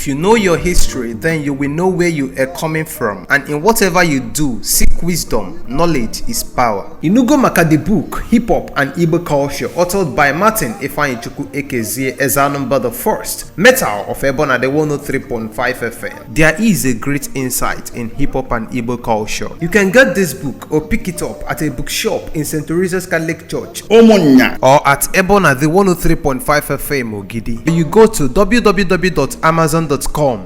If you know your history, then you will know where you are coming from, and in whatever you do, seek wisdom. Knowledge is power. Inugo maka the book Hip Hop and Igbo Culture, authored by Martin Ifeanyichukwu Ekezie Ezanumba the First, Metal of Ebona the 103.5 FM. There is a great insight in hip hop and Igbo culture. You can get this book or pick it up at a bookshop in St. Teresa's Catholic Church, Omonya, or at Ebona the 103.5 FM Ogidi. You go to www.amazon.com,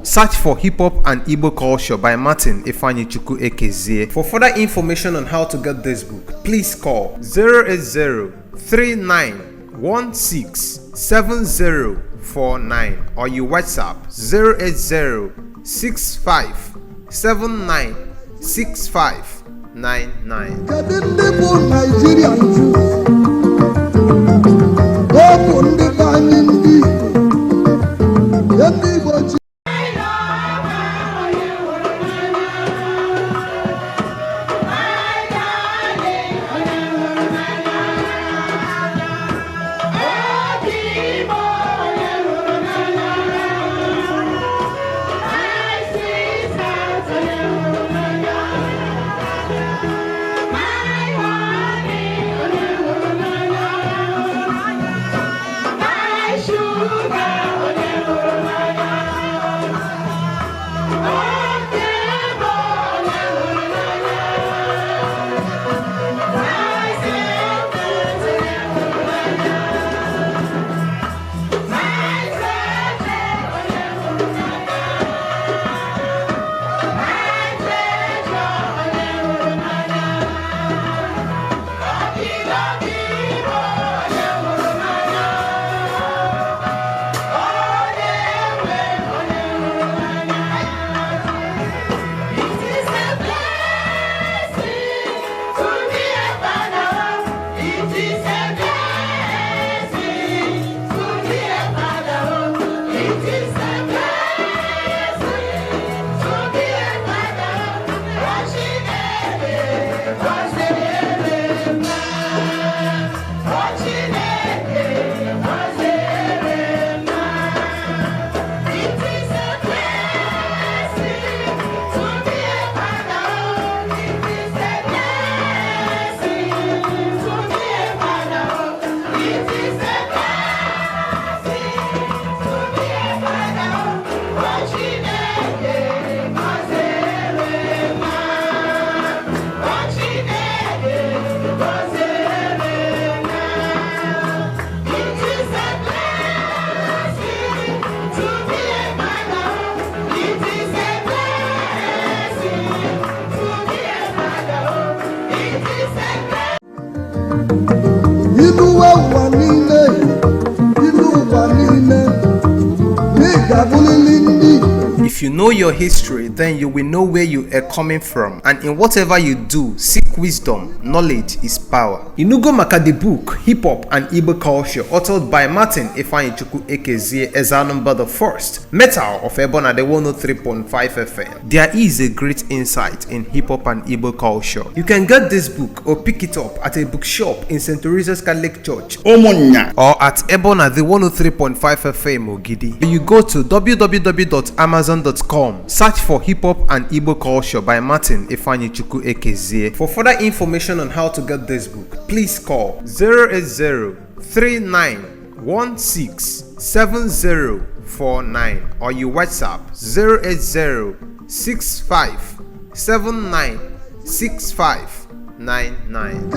search for Hip Hop and Igbo Culture by Martin Ifeanyichukwu Ekezie. For further information on how to get this book, please call 080-3916-7049 or you WhatsApp 080-6579-6599. If you know your history, then you will know where you are coming from, and in whatever you do, seek wisdom. Knowledge is power. Inugo maka the book Hip Hop and Igbo Culture, authored by Martin Ifeanyichukwu Ekezie Ezanumba the First, Metal of Ebona the 103.5 FM. There is a great insight in hip hop and Igbo culture. You can get this book or pick it up at a bookshop in St. Teresa's Catholic Church, Omonya, or at Ebona the 103.5 FM Ogidi. You go to www.amazon.com, search for Hip Hop and Igbo Culture by Martin Ifeanyichukwu Ekezie. For further information on how to get this book, please call 080-3916-7049 or you WhatsApp 080-6579-6599.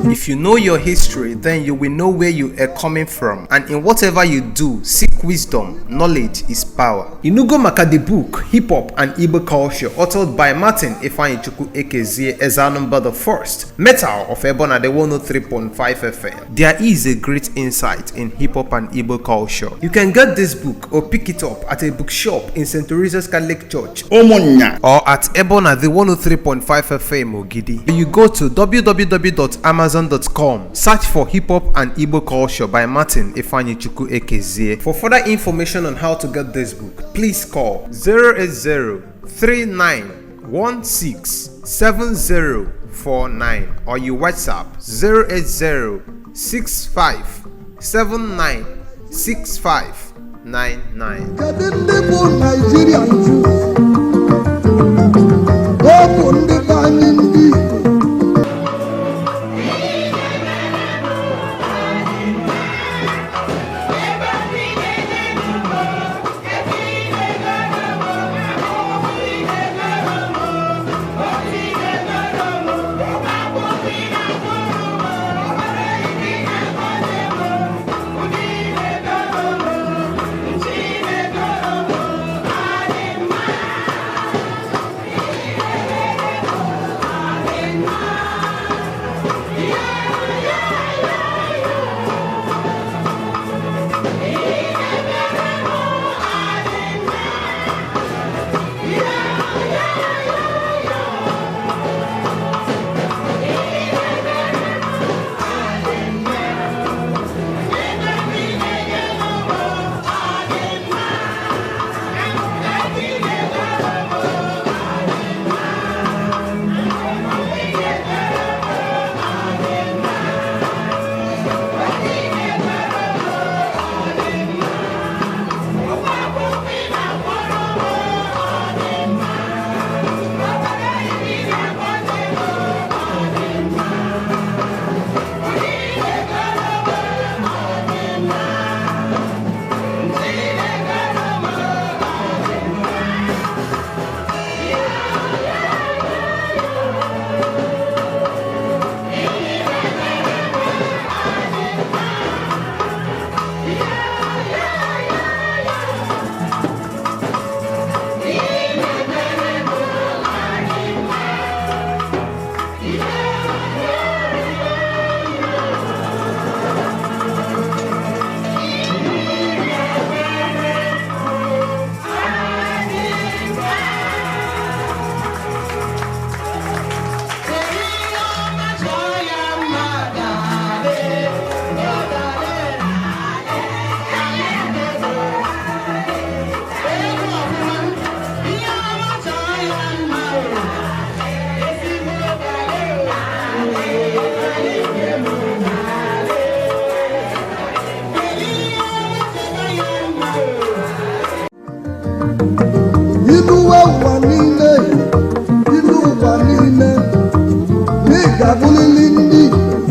If you know your history, then you will know where you are coming from, and in whatever you do, seek wisdom. Knowledge is power. Inugo maka the book Hip Hop and Igbo Culture, authored by Martin Ifeanyichukwu Ekezie Ezanumba the First, Metal of Ebona the 103.5 FM. There is a great insight in hip hop and Igbo culture. You can get this book or pick it up at a bookshop in St. Teresa's Catholic Church, Omonya, or at Ebona the 103.5 FM Ogidi. You go to www.amazon.com, search for Hip Hop and Igbo Culture by Martin Ifeanyichukwu Ekezie. For further information on how to get this book, please call 080-3916-7049 or you WhatsApp 080-6579-6599.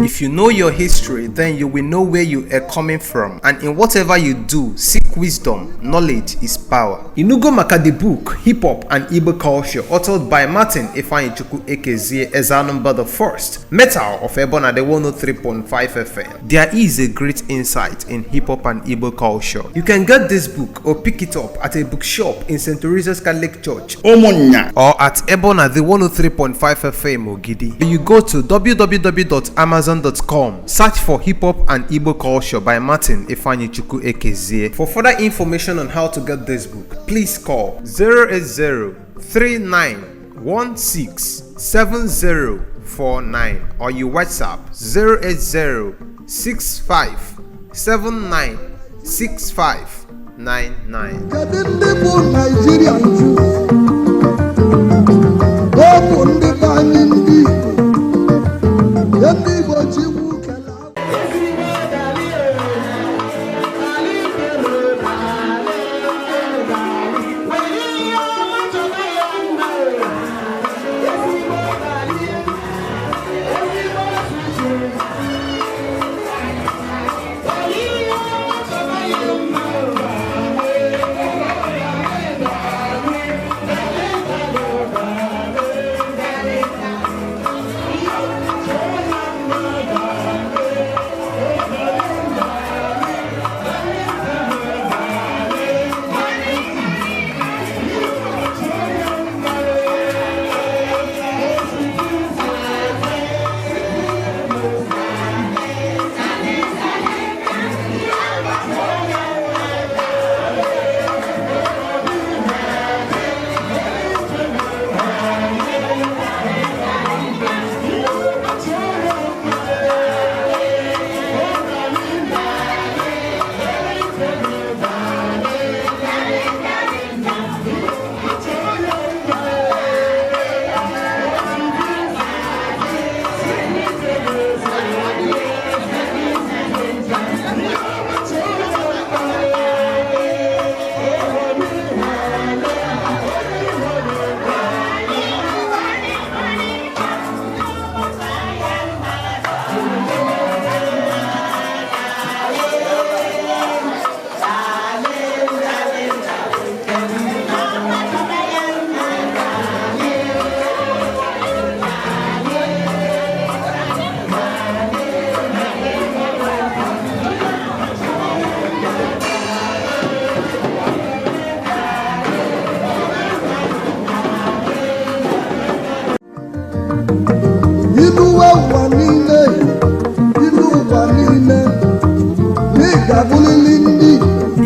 If you know your history, then you will know where you are coming from, and in whatever you do, seek wisdom. Knowledge is power. Inugo maka the book Hip Hop and Igbo Culture, authored by Martin Ifeanyichukwu Ekezie Ezanumba the First, Metal of Ebona the 103.5 FM. There is a great insight in hip hop and Igbo culture. You can get this book or pick it up at a bookshop in St. Teresa's Catholic Church, Omonya, or at Ebona the 103.5 FM Ogidi. You go to www.amazon.com, search for Hip Hop and Igbo Culture by Martin Ifeanyichukwu Ekezie. For further information on how to get this book, please call 080-3916-7049 or you WhatsApp 080-6579-6599.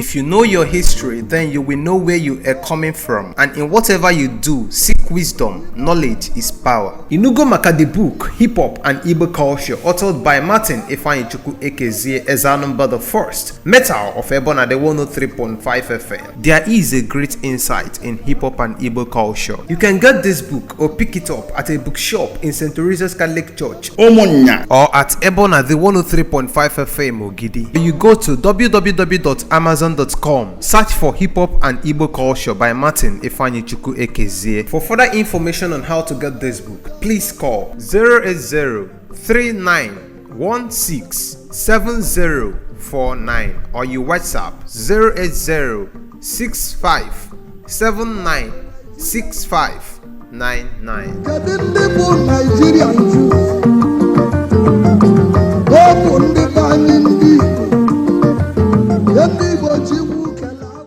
If you know your history, then you will know where you are coming from, and in whatever you do, seek wisdom. Knowledge is power. Inugo maka the book Hip Hop and Igbo Culture, authored by Martin Ifeanyichukwu Ekezie Ezanumba the First, Metal of Ebona the 103.5 FM. There is a great insight in hip hop and Igbo culture. You can get this book or pick it up at a bookshop in St. Teresa's Catholic Church, Omonya, or at Ebona the 103.5 FM Ogidi. You go to www.amazon.com, search for Hip Hop and Igbo Culture by Martin Ifeanyichukwu Ekezie. For further information on how to get this book, please call 080-3916-7049 or you WhatsApp 080-6579-6599.